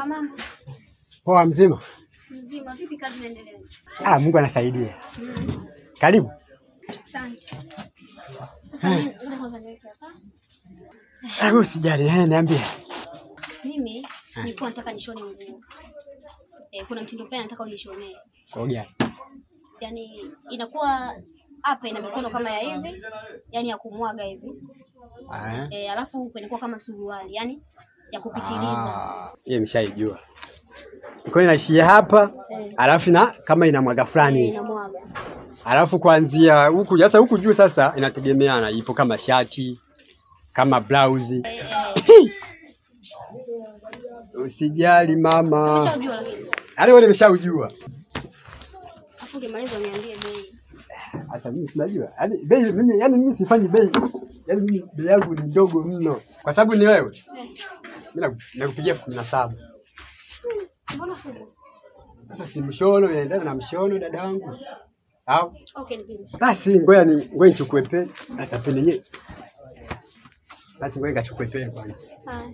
Kaka mambo. Poa, mzima? Mzima, vipi kazi inaendelea? Ah, Mungu anasaidia. Karibu. Asante. Sasa mimi ngoja kwanza niweke hapa. Ah, wewe usijali, niambie. Mimi nilikuwa nataka nishone nguo. Kuna mtindo fulani nataka unishonee. Kwa gani? Yaani inakuwa hapa ina mikono kama ya hivi, yani ya kumwaga hivi. Alafu huko inakuwa kama suruali, yani ya kupitiliza. Yeye nimeshaijua. Mikono inaishia hapa, alafu na kama inamwaga fulani. Inamwaga. Alafu kuanzia huku sasa huku juu sasa inategemeana, ipo kama shati, kama blouse. Usijali mama. Nimeshaujua lakini. Yaani wewe nimeshaujua. Alafu ukimaliza uniambie bei. Sasa mimi sinajua. Yaani bei mimi, yaani mimi sifanyi bei. Yaani mimi bei yangu ni ndogo mno. Kwa sababu ni wewe. Mimi nakupigia 17,000. Mbona kubwa? Sasa si mshono inaendana na mshono dadangu. Au? Okay, nipige. Basi ngoja ni ngoja nichukue peni. Sasa peni yenyewe. Basi ngoja nikachukue peni kwanza. Haya.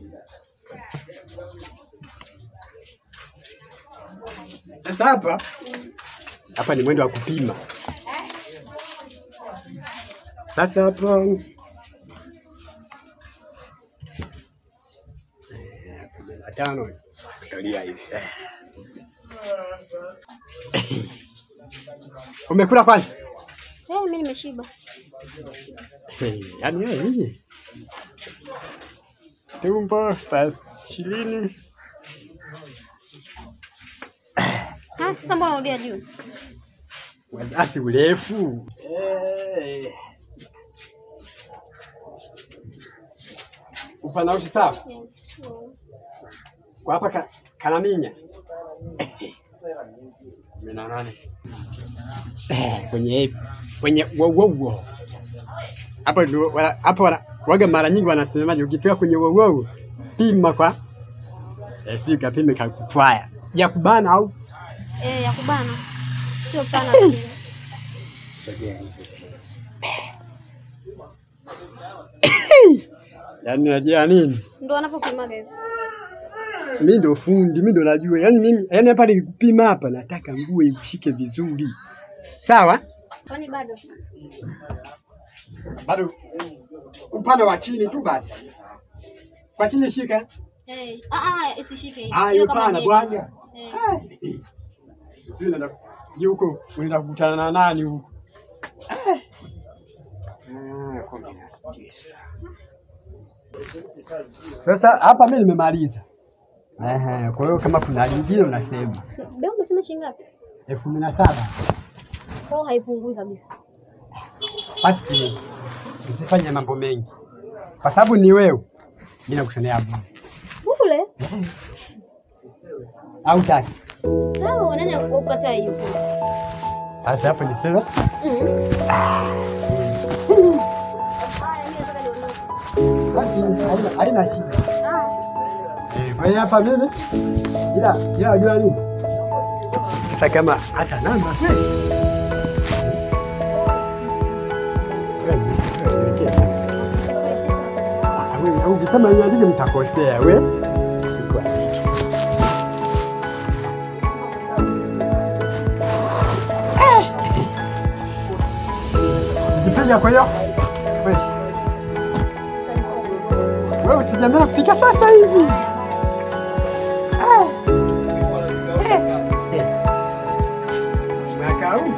Sasa hapa hapa ni mwendo wa kupima. Sasa hapa 15 angalia hivi. Umekula kwanza? Mimi nimeshiba. Yaani wewe nini? Tumbo 20. Sasa mbona unarudia juu? Asi urefu. Upana ushi sawa? Yes. Kwa hapa kanaminya. 18. Kwenye kwenye wo. Hapa ndio hapa waga mara nyingi wanasemaje, ukifika kwenye wo pima kwa si kapime kakupwaya. Ya kubana au? Ya kubana. Sio sana. Yaani unajua nini? Ndio anapopimaga hivi. Mimi ndio fundi, mimi ndio najua. Yaani mimi, yaani hapa nikupima hapa nataka nguo ishike vizuri. Sawa? Kwani bado? Bado upande wa chini tu basi. Kwa chini shika. Isishike hivi. Hiyo kama bwana. Sio nenda huko unaenda kukutana na nani huko? Sasa hapa mimi nimemaliza. Kwa hiyo kama kuna lingine unasema. Bei umesema shilingi ngapi? 17,000. Kwa haipungui kabisa. Basi usifanye mambo mengi. Kwa sababu ni wewe. Mimi nakushonea bure. Bure? Au taki? Sawa, nani akukataa hiyo pesa? Sasa hapo ni sema? Basi haina shida. Kwa hiyo hapa mimi ila unajua nini? Hata kama hata namba kweli. Wewe ukisema niandike mtakosea wewe. Sikuandike. Nipiga kwa hiyo. Wewe usijamii kufika sasa hivi. Mwaka huu.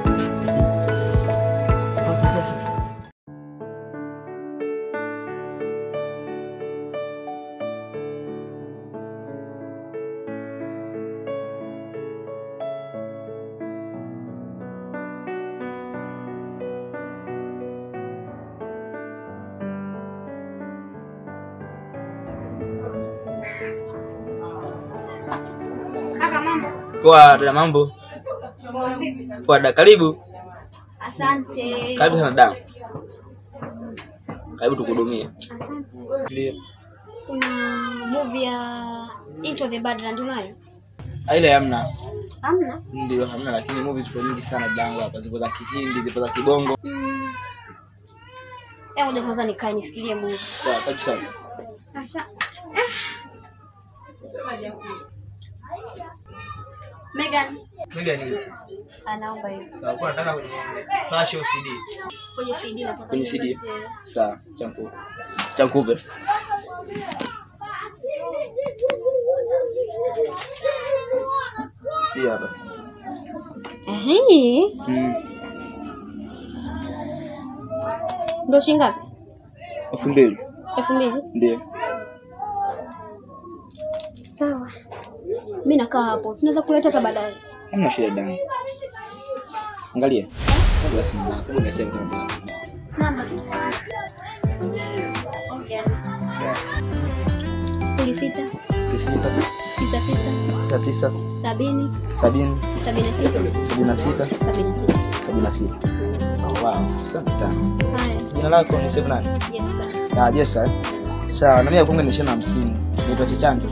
Poa dada, mambo? Poa dada, karibu. Asante. Karibu sana dada. Karibu tukuhudumie. Asante. Ndio. Kuna movie ya Into the Badland unayo? Ile hamna. Hamna? Ndio hamna, lakini movie zipo nyingi sana dadangu hapa. Zipo za Kihindi, zipo za Kibongo. Ngoja kwanza nikae nifikirie movie. Sawa, karibu sana. Asante. Megan. Megan hiyo. Anaomba hiyo. Sawa, kwa nataka kwenye flash au CD. Kwenye CD nataka. Kwenye CD. Sawa, changu. Changupe. Hii hapa. Ehe. Ndio shilingi ngapi? 2000. 2000? Ndio. Sawa. Mimi nakaa hapo. Sinaweza kuleta hata baadaye. Hamna shida dada. Angalia. Kabla simu yako unacheka namba. Namba. Okay. 06 06 99 99 70 70 76 76 76 76. Wow, asante sana. Haya. Jina lako ni save nani? Jessica. Ah, Jessica. Sawa, na mimi nakunga ni 250. Naitwa Chichando.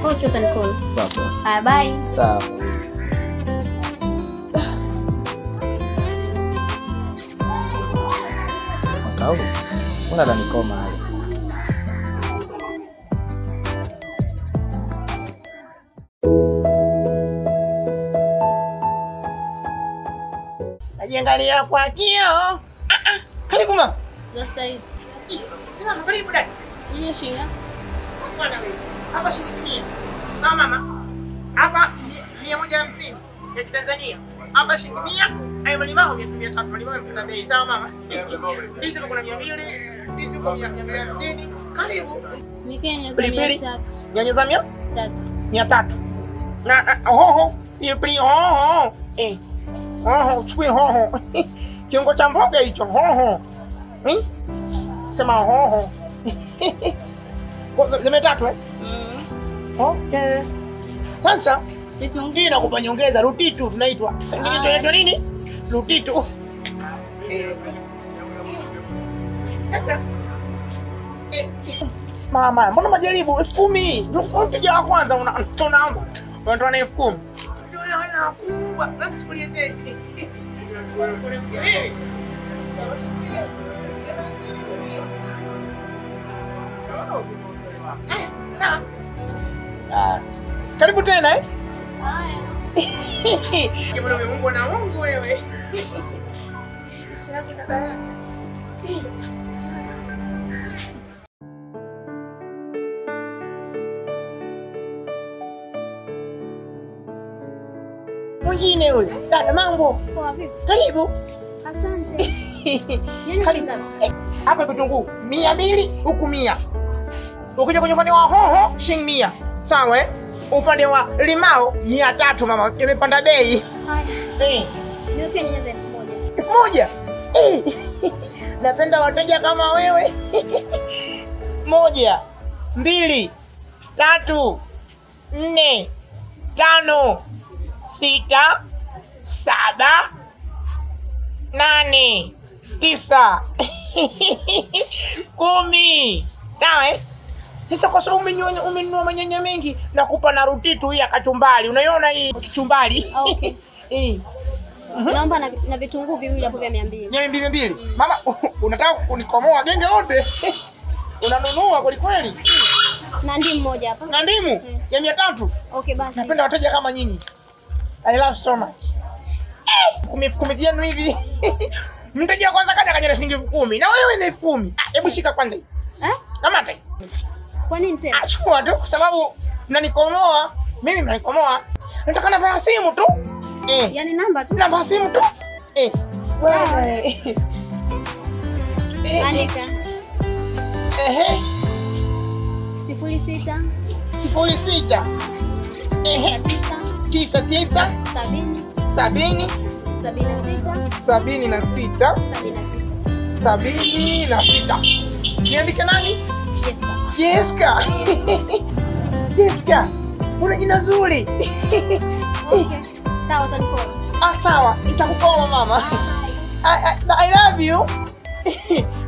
Okay, utanicall. Poa. Haya, bye. Sawa. Mwaka huu mbona atanikoma haya? Najiangalia kwa kioo. Karibu mama. Za size. Sema karibu dada. Hiyo shilingi. Bwana wewe. Hapa shilingi 100. Sawa mama. Hapa 150 ya Kitanzania. Hapa shilingi 100. Hayo malimao 300, malimao yamepanda bei. Sawa mama. Ndizi kuna 200, ndizi kwa 250. Karibu. Ni nyanya za 300. Nyanya za 300? 300. Na hoho, pilipili hoho. Hoho, chukue hoho. Kiungo cha mboga hicho hoho. Sema hoho. Kwa zime 3 eh? Okay. Sasa hii nakupa nyongeza rutitu tunaitwa. Sasa ingine tunaitwa nini? Rutitu. Sasa mama, mbona majaribu 10,000? Ndio mteja wa kwanza unaanza. Unatoa na 10,000. Ndio hela kubwa. Nakuchukulia tena. Sawa. Karibu tena eh? Haya. Mbona umeumbwa na Mungu wewe? Sina baraka. Mwingine yule. Dada mambo. Poa vipi? Karibu. Asante. Nyanya shilingi ngapi? Hapa vitunguu 200 huku 100. Ukija kwenye upande wa hoho shilingi 100. Sawa eh? Upande wa limao 300 mama, imepanda bei. Haya. Niweke nyanya za 1000. 1000? Napenda wateja kama wewe. 1 2 3 4 5 6 7 8 9 10. Sawa eh? Sasa kwa sababu umenunua manyanya mengi nakupa na rutitu hii ya kachumbari. Unaiona hii kachumbari? Okay. Naomba na vitunguu viwili hapo vya 200. Nyanya 200. Mama unataka kunikomoa genge lote? Unanunua kweli kweli? Na ndimu moja hapa. Na ndimu ya 300. Okay basi. Napenda wateja kama nyinyi. I love so much. 10,000 yenu hivi. Mteja wa kwanza kaja na shilingi 10,000. Na wewe ni 10,000. Hebu shika kwanza hii. Eh? Kamata hii. Kwa nini tena? Chukua tu kwa sababu mnanikomoa. Mimi mnanikomoa. Nataka namba ya simu tu. Yaani namba tu. Namba ya simu tu. Wewe. Andika. Ehe. 06 06 99 70 70 76 76 76 76. Niandike nani? Jessica. Jessica. Jessica, una jina zuri. Okay. Sawa, utanicall. Sawa, nitakukoma mama. I love you.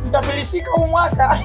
Nitafilisika huu mwaka.